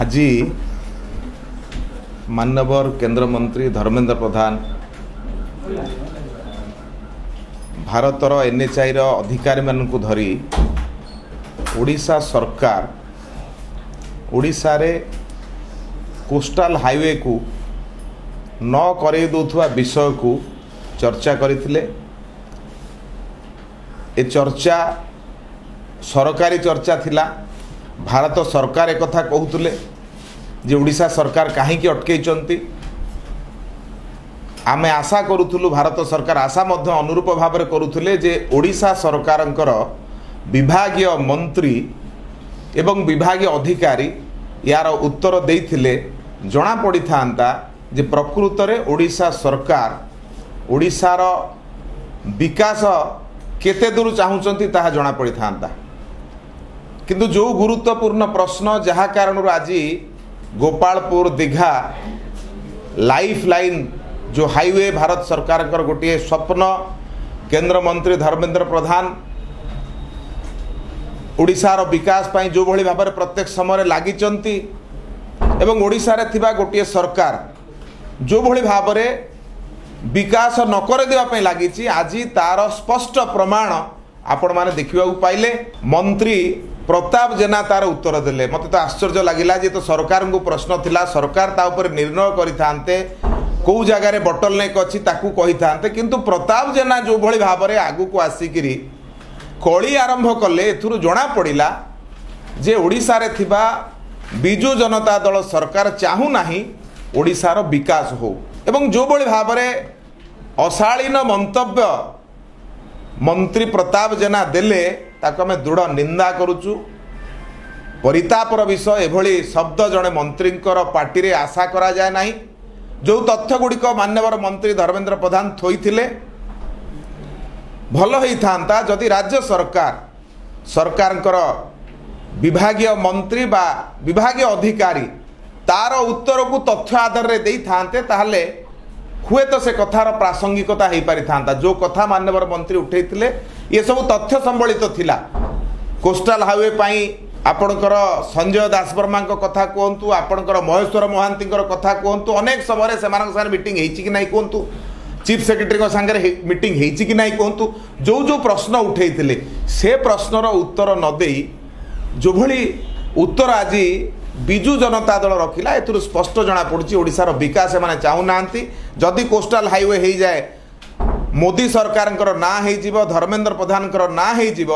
ଆଜି ମାନ୍ୟବର କେନ୍ଦ୍ରମନ୍ତ୍ରୀ ଧର୍ମେନ୍ଦ୍ର ପ୍ରଧାନ ଭାରତର ଏନ୍ଏଚ୍ଆଇର ଅଧିକାରୀମାନଙ୍କୁ ଧରି ଓଡ଼ିଶା ସରକାର ଓଡ଼ିଶାରେ କୋଷ୍ଟାଲ ହାଇୱେକୁ ନ କରେଇ ଦେଉଥିବା ବିଷୟକୁ ଚର୍ଚ୍ଚା କରିଥିଲେ। ଏ ଚର୍ଚ୍ଚା ସରକାରୀ ଚର୍ଚ୍ଚା ଥିଲା। ଭାରତ ସରକାର ଏକଥା କହୁଥିଲେ ଯେ ଓଡ଼ିଶା ସରକାର କାହିଁକି ଅଟକେଇଛନ୍ତି। ଆମେ ଆଶା କରୁଥିଲୁ, ଭାରତ ସରକାର ଆଶା ମଧ୍ୟ ଅନୁରୂପ ଭାବରେ କରୁଥିଲେ ଯେ ଓଡ଼ିଶା ସରକାରଙ୍କର ବିଭାଗୀୟ ମନ୍ତ୍ରୀ ଏବଂ ବିଭାଗୀୟ ଅଧିକାରୀ ୟାର ଉତ୍ତର ଦେଇଥିଲେ ଜଣାପଡ଼ିଥାନ୍ତା ଯେ ପ୍ରକୃତରେ ଓଡ଼ିଶା ସରକାର ଓଡ଼ିଶାର ବିକାଶ କେତେ ଦୂର ଚାହୁଁଛନ୍ତି, ତାହା ଜଣାପଡ଼ିଥାନ୍ତା। କିନ୍ତୁ ଯେଉଁ ଗୁରୁତ୍ୱପୂର୍ଣ୍ଣ ପ୍ରଶ୍ନ, ଯାହା କାରଣରୁ ଆଜି ଗୋପାଳପୁର ଦୀଘା ଲାଇଫ୍ ଲାଇନ୍ ଯେଉଁ ହାଇୱେ, ଭାରତ ସରକାରଙ୍କର ଗୋଟିଏ ସ୍ୱପ୍ନ, କେନ୍ଦ୍ରମନ୍ତ୍ରୀ ଧର୍ମେନ୍ଦ୍ର ପ୍ରଧାନ ଓଡ଼ିଶାର ବିକାଶ ପାଇଁ ଯେଉଁଭଳି ଭାବରେ ପ୍ରତ୍ୟେକ ସମୟରେ ଲାଗିଛନ୍ତି ଏବଂ ଓଡ଼ିଶାରେ ଥିବା ଗୋଟିଏ ସରକାର ଯେଉଁଭଳି ଭାବରେ ବିକାଶ ନ କରିଦେବା ପାଇଁ ଲାଗିଛି, ଆଜି ତାର ସ୍ପଷ୍ଟ ପ୍ରମାଣ ଆପଣମାନେ ଦେଖିବାକୁ ପାଇଲେ। ମନ୍ତ୍ରୀ ପ୍ରତାପ ଜେନା ତାର ଉତ୍ତର ଦେଲେ। ମୋତେ ତ ଆଶ୍ଚର୍ଯ୍ୟ ଲାଗିଲା ଯେ ତ ସରକାରଙ୍କୁ ପ୍ରଶ୍ନ ଥିଲା, ସରକାର ତା ଉପରେ ନିର୍ଣ୍ଣୟ କରିଥାନ୍ତେ, କେଉଁ ଜାଗାରେ ବଟଲ ନେକ୍ ଅଛି ତାକୁ କହିଥାନ୍ତେ। କିନ୍ତୁ ପ୍ରତାପ ଜେନା ଯେଉଁଭଳି ଭାବରେ ଆଗକୁ ଆସିକିରି କଳି ଆରମ୍ଭ କଲେ, ଏଥିରୁ ଜଣାପଡ଼ିଲା ଯେ ଓଡ଼ିଶାରେ ଥିବା ବିଜୁ ଜନତା ଦଳ ସରକାର ଚାହୁଁନାହିଁ ଓଡ଼ିଶାର ବିକାଶ ହଉ। ଏବଂ ଯେଉଁଭଳି ଭାବରେ ଅଶାଳୀନ ମନ୍ତବ୍ୟ ମନ୍ତ୍ରୀ ପ୍ରତାପ ଜେନା ଦେଲେ, ତାକୁ ଆମେ ଦୃଢ଼ ନିନ୍ଦା କରୁଛୁ। ପରିତାପର ବିଷୟ, ଏଭଳି ଶବ୍ଦ ଜଣେ ମନ୍ତ୍ରୀଙ୍କର ପାଟିରେ ଆଶା କରାଯାଏ ନାହିଁ। ଯେଉଁ ତଥ୍ୟ ଗୁଡ଼ିକ ମାନ୍ୟବର ମନ୍ତ୍ରୀ ଧର୍ମେନ୍ଦ୍ର ପ୍ରଧାନ ଥୋଇଥିଲେ, ଭଲ ହେଇଥାନ୍ତା ଯଦି ରାଜ୍ୟ ସରକାର, ସରକାରଙ୍କର ବିଭାଗୀୟ ମନ୍ତ୍ରୀ ବା ବିଭାଗୀୟ ଅଧିକାରୀ ତାର ଉତ୍ତରକୁ ତଥ୍ୟ ଆଧାରରେ ଦେଇଥାନ୍ତେ, ତାହେଲେ ହୁଏତ ସେ କଥାର ପ୍ରାସଙ୍ଗିକତା ହେଇପାରିଥାନ୍ତା। ଯେଉଁ କଥା ମାନ୍ୟବର ମନ୍ତ୍ରୀ ଉଠେଇଥିଲେ, ଏସବୁ ତଥ୍ୟ ସମ୍ବଳିତ ଥିଲା। କୋଷ୍ଟାଲ ହାଇୱେ ପାଇଁ ଆପଣଙ୍କର ସଞ୍ଜୟ ଦାସବର୍ମାଙ୍କ କଥା କୁହନ୍ତୁ, ଆପଣଙ୍କର ମହେଶ୍ୱର ମହାନ୍ତିଙ୍କର କଥା କୁହନ୍ତୁ, ଅନେକ ସମୟରେ ସେମାନଙ୍କ ସାଙ୍ଗରେ ମିଟିଂ ହେଇଛି କି ନାହିଁ କୁହନ୍ତୁ, ଚିଫ୍ ସେକ୍ରେଟାରୀଙ୍କ ସାଙ୍ଗରେ ମିଟିଂ ହେଇଛି କି ନାହିଁ କୁହନ୍ତୁ, ଯେଉଁ ଯେଉଁ ପ୍ରଶ୍ନ ଉଠେଇଥିଲେ ସେ ପ୍ରଶ୍ନର ଉତ୍ତର ନ ଦେଇ ଯେଉଁଭଳି ଉତ୍ତର ଆଜି ବିଜୁ ଜନତା ଦଳ ରଖିଲା, ଏଥିରୁ ସ୍ପଷ୍ଟ ଜଣାପଡ଼ୁଛି ଓଡ଼ିଶାର ବିକାଶ ଏମାନେ ଚାହୁଁନାହାନ୍ତି। ଯଦି କୋଷ୍ଟାଲ ହାଇୱେ ହେଇଯାଏ, ମୋଦି ସରକାରଙ୍କର ନାଁ ହେଇଯିବ, ଧର୍ମେନ୍ଦ୍ର ପ୍ରଧାନଙ୍କର ନାଁ ହେଇଯିବ।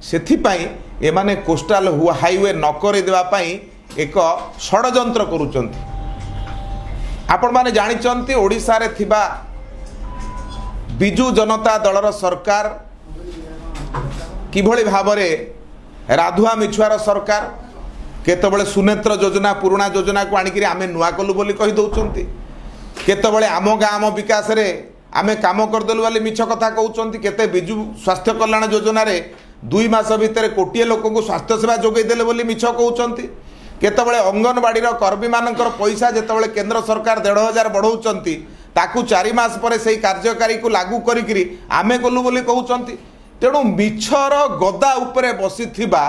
ସେଥିପାଇଁ ଏମାନେ କୋଷ୍ଟାଲ ହାଇୱେ ନ କରିଦେବା ପାଇଁ ଏକ ଷଡ଼ଯନ୍ତ୍ର କରୁଛନ୍ତି। ଆପଣମାନେ ଜାଣିଛନ୍ତି, ଓଡ଼ିଶାରେ ଥିବା ବିଜୁ ଜନତା ଦଳର ସରକାର କିଭଳି ଭାବରେ ରାଧୁଆ ମିଛୁଆର ସରକାର। କେତେବେଳେ ସୁନେତ୍ର ଯୋଜନା, ପୁରୁଣା ଯୋଜନାକୁ ଆଣିକିରି ଆମେ ନୂଆ କଲୁ ବୋଲି କହିଦେଉଛନ୍ତି, କେତେବେଳେ ଆମ ଗାଁ ଆମ ବିକାଶରେ ଆମେ କାମ କରିଦେଲୁ ବୋଲି ମିଛ କଥା କହୁଛନ୍ତି, କେତେ ବିଜୁ ସ୍ୱାସ୍ଥ୍ୟ କଲ୍ୟାଣ ଯୋଜନାରେ 2 ମାସ ଭିତରେ କୋଟିଏ ଲୋକଙ୍କୁ ସ୍ୱାସ୍ଥ୍ୟ ସେବା ଯୋଗାଇ ଦେଲେ ବୋଲି ମିଛ କହୁଛନ୍ତି, କେତେବେଳେ ଅଙ୍ଗନବାଡ଼ିର କର୍ମୀମାନଙ୍କର ପଇସା ଯେତେବେଳେ କେନ୍ଦ୍ର ସରକାର 1500 ବଢ଼ାଉଛନ୍ତି, ତାକୁ 4 ମାସ ପରେ ସେଇ କାର୍ଯ୍ୟକାରୀକୁ ଲାଗୁ କରିକିରି ଆମେ କଲୁ ବୋଲି କହୁଛନ୍ତି। ତେଣୁ ମିଛର ଗଦା ଉପରେ ବସିଥିବା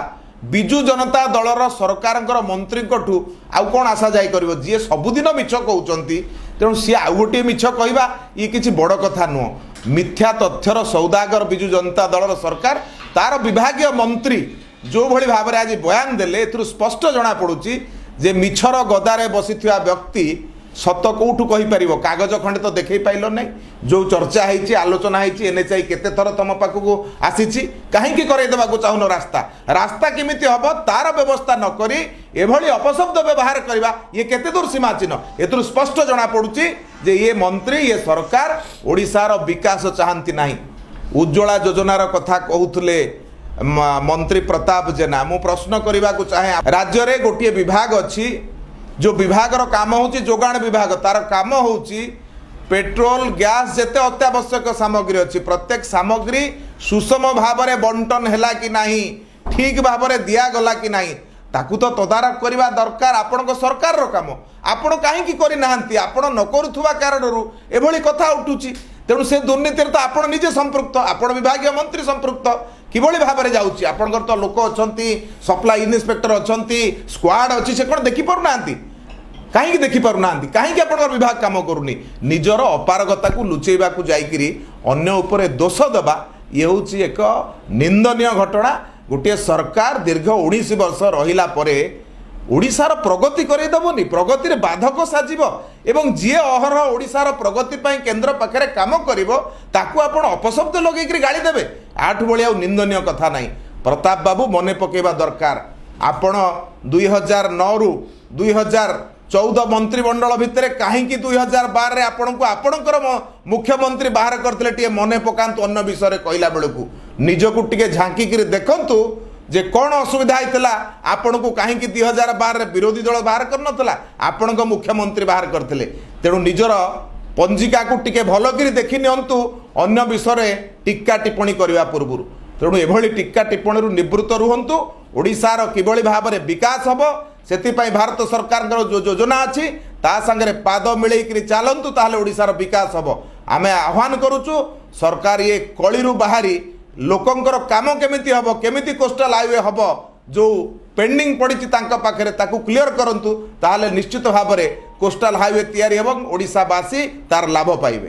ବିଜୁ ଜନତା ଦଳର ସରକାରଙ୍କର ମନ୍ତ୍ରୀଙ୍କଠୁ ଆଉ କ'ଣ ଆଶା ଯାଇପାରିବ? ଯିଏ ସବୁଦିନ ମିଛ କହୁଛନ୍ତି, ତେଣୁ ସିଏ ଆଉ ଗୋଟିଏ ମିଛ କହିବା ଇଏ କିଛି ବଡ଼ କଥା ନୁହଁ। ମିଥ୍ୟା ତଥ୍ୟର ସୌଦାଗର ବିଜୁ ଜନତା ଦଳର ସରକାର, ତାର ବିଭାଗୀୟ ମନ୍ତ୍ରୀ ଯେଉଁଭଳି ଭାବରେ ଆଜି ବୟାନ ଦେଲେ, ଏଥିରୁ ସ୍ପଷ୍ଟ ଜଣାପଡ଼ୁଛି ଯେ ମିଛର ଗଦାରେ ବସିଥିବା ବ୍ୟକ୍ତି ସତ କେଉଁଠୁ କହିପାରିବ? କାଗଜ ଖଣ୍ଡେ ତ ଦେଖେଇ ପାରିଲ ନାହିଁ। ଯେଉଁ ଚର୍ଚ୍ଚା ହେଇଛି, ଆଲୋଚନା ହେଇଛି, ଏନ୍ଏଚ୍ଆଇ କେତେ ଥର ତମ ପାଖକୁ ଆସିଛି, କାହିଁକି କରେଇ ଦେବାକୁ ଚାହୁଁନ ରାସ୍ତା? ରାସ୍ତା କେମିତି ହେବ ତାର ବ୍ୟବସ୍ଥା ନ କରି ଏଭଳି ଅପଶବ୍ଦ ବ୍ୟବହାର କରିବା ଇଏ କେତେ ଦୂର ସୀମାଚୀନ? ଏଥିରୁ ସ୍ପଷ୍ଟ ଜଣାପଡ଼ୁଛି ଯେ ଇଏ ମନ୍ତ୍ରୀ, ଇଏ ସରକାର ଓଡ଼ିଶାର ବିକାଶ ଚାହାନ୍ତି ନାହିଁ। ଉଜ୍ଜଳା ଯୋଜନାର କଥା କହୁଥିଲେ ମନ୍ତ୍ରୀ ପ୍ରତାପ ଜେନା। ମୁଁ ପ୍ରଶ୍ନ କରିବାକୁ ଚାହେଁ, ରାଜ୍ୟରେ ଗୋଟିଏ ବିଭାଗ ଅଛି, ଯେଉଁ ବିଭାଗର କାମ ହେଉଛି ଯୋଗାଣ ବିଭାଗ। ତାର କାମ ହେଉଛି ପେଟ୍ରୋଲ, ଗ୍ୟାସ୍, ଯେତେ ଅତ୍ୟାବଶ୍ୟକ ସାମଗ୍ରୀ ଅଛି, ପ୍ରତ୍ୟେକ ସାମଗ୍ରୀ ସୁଷମ ଭାବରେ ବଣ୍ଟନ ହେଲା କି ନାହିଁ, ଠିକ୍ ଭାବରେ ଦିଆଗଲା କି ନାହିଁ, ତାକୁ ତ ତଦାରଖ କରିବା ଦରକାର। ଆପଣଙ୍କ ସରକାରର କାମ, ଆପଣ କାହିଁକି କରିନାହାନ୍ତି? ଆପଣ ନ କରୁଥିବା କାରଣରୁ ଏଭଳି କଥା ଉଠୁଛି। ତେଣୁ ସେ ଦୁର୍ନୀତିରେ ତ ଆପଣ ନିଜେ ସମ୍ପୃକ୍ତ, ଆପଣ ବିଭାଗୀୟ ମନ୍ତ୍ରୀ ସମ୍ପୃକ୍ତ। କିଭଳି ଭାବରେ ଯାଉଛି? ଆପଣଙ୍କର ତ ଲୋକ ଅଛନ୍ତି, ସପ୍ଲାଇ ଇନ୍ସପେକ୍ଟର ଅଛନ୍ତି, ସ୍କ୍ୱାଡ୍ ଅଛି, ସେ କ'ଣ ଦେଖିପାରୁନାହାନ୍ତି? କାହିଁକି ଦେଖିପାରୁନାହାନ୍ତି? କାହିଁକି ଆପଣଙ୍କର ବିଭାଗ କାମ କରୁନି? ନିଜର ଅପାରଗତାକୁ ଲୁଚେଇବାକୁ ଯାଇକିରି ଅନ୍ୟ ଉପରେ ଦୋଷ ଦେବା, ଇଏ ହେଉଛି ଏକ ନିନ୍ଦନୀୟ ଘଟଣା। ଗୋଟିଏ ସରକାର ଦୀର୍ଘ 19 ବର୍ଷ ରହିଲା ପରେ ଓଡ଼ିଶାର ପ୍ରଗତି କରେଇଦେବନି, ପ୍ରଗତିରେ ବାଧକ ସାଜିବ ଏବଂ ଯିଏ ଅହରହ ଓଡ଼ିଶାର ପ୍ରଗତି ପାଇଁ କେନ୍ଦ୍ର ପାଖରେ କାମ କରିବ, ତାକୁ ଆପଣ ଅପଶବ୍ଦ ଲଗେଇକିରି ଗାଳି ଦେବେ, ୟାଠୁ ଭଳି ଆଉ ନିନ୍ଦନୀୟ କଥା ନାହିଁ। ପ୍ରତାପ ବାବୁ, ମନେ ପକାଇବା ଦରକାର, ଆପଣ 2009ରୁ 2014 ମନ୍ତ୍ରିମଣ୍ଡଳ ଭିତରେ କାହିଁକି 2012ରେ ଆପଣଙ୍କୁ ଆପଣଙ୍କର ମୁଖ୍ୟମନ୍ତ୍ରୀ ବାହାର କରିଥିଲେ, ଟିକେ ମନେ ପକାନ୍ତୁ। ଅନ୍ୟ ବିଷୟରେ କହିଲା ବେଳକୁ ନିଜକୁ ଟିକେ ଝାଙ୍କିକିରି ଦେଖନ୍ତୁ ଯେ କ'ଣ ଅସୁବିଧା ହେଇଥିଲା। ଆପଣଙ୍କୁ କାହିଁକି 2012ରେ ବିରୋଧୀ ଦଳ ବାହାର କରିନଥିଲା, ଆପଣଙ୍କ ମୁଖ୍ୟମନ୍ତ୍ରୀ ବାହାର କରିଥିଲେ? ତେଣୁ ନିଜର ପଞ୍ଜିକାକୁ ଟିକେ ଭଲକିରି ଦେଖି ନିଅନ୍ତୁ ଅନ୍ୟ ବିଷୟରେ ଟୀକା ଟିପ୍ପଣୀ କରିବା ପୂର୍ବରୁ। ତେଣୁ ଏଭଳି ଟୀକା ଟିପ୍ପଣୀରୁ ନିବୃତ୍ତ ରୁହନ୍ତୁ। ଓଡ଼ିଶାର କିଭଳି ଭାବରେ ବିକାଶ ହେବ, ସେଥିପାଇଁ ଭାରତ ସରକାରଙ୍କର ଯେଉଁ ଯୋଜନା ଅଛି, ତା ସାଙ୍ଗରେ ପାଦ ମିଳେଇକିରି ଚାଲନ୍ତୁ, ତାହେଲେ ଓଡ଼ିଶାର ବିକାଶ ହେବ। ଆମେ ଆହ୍ୱାନ କରୁଛୁ, ସରକାର ଇଏ କଳିରୁ ବାହାରି ଲୋକଙ୍କର କାମ କେମିତି ହେବ, କେମିତି କୋଷ୍ଟାଲ ହାଇୱେ ହେବ, ଯେଉଁ ପେଣ୍ଡିଂ ପଡ଼ିଛି ତାଙ୍କ ପାଖରେ, ତାକୁ କ୍ଲିଅର କରନ୍ତୁ। ତାହେଲେ ନିଶ୍ଚିତ ଭାବରେ କୋଷ୍ଟାଲ ହାଇୱେ ତିଆରି ହେବ, ଓଡ଼ିଶାବାସୀ ତାର ଲାଭ ପାଇବେ।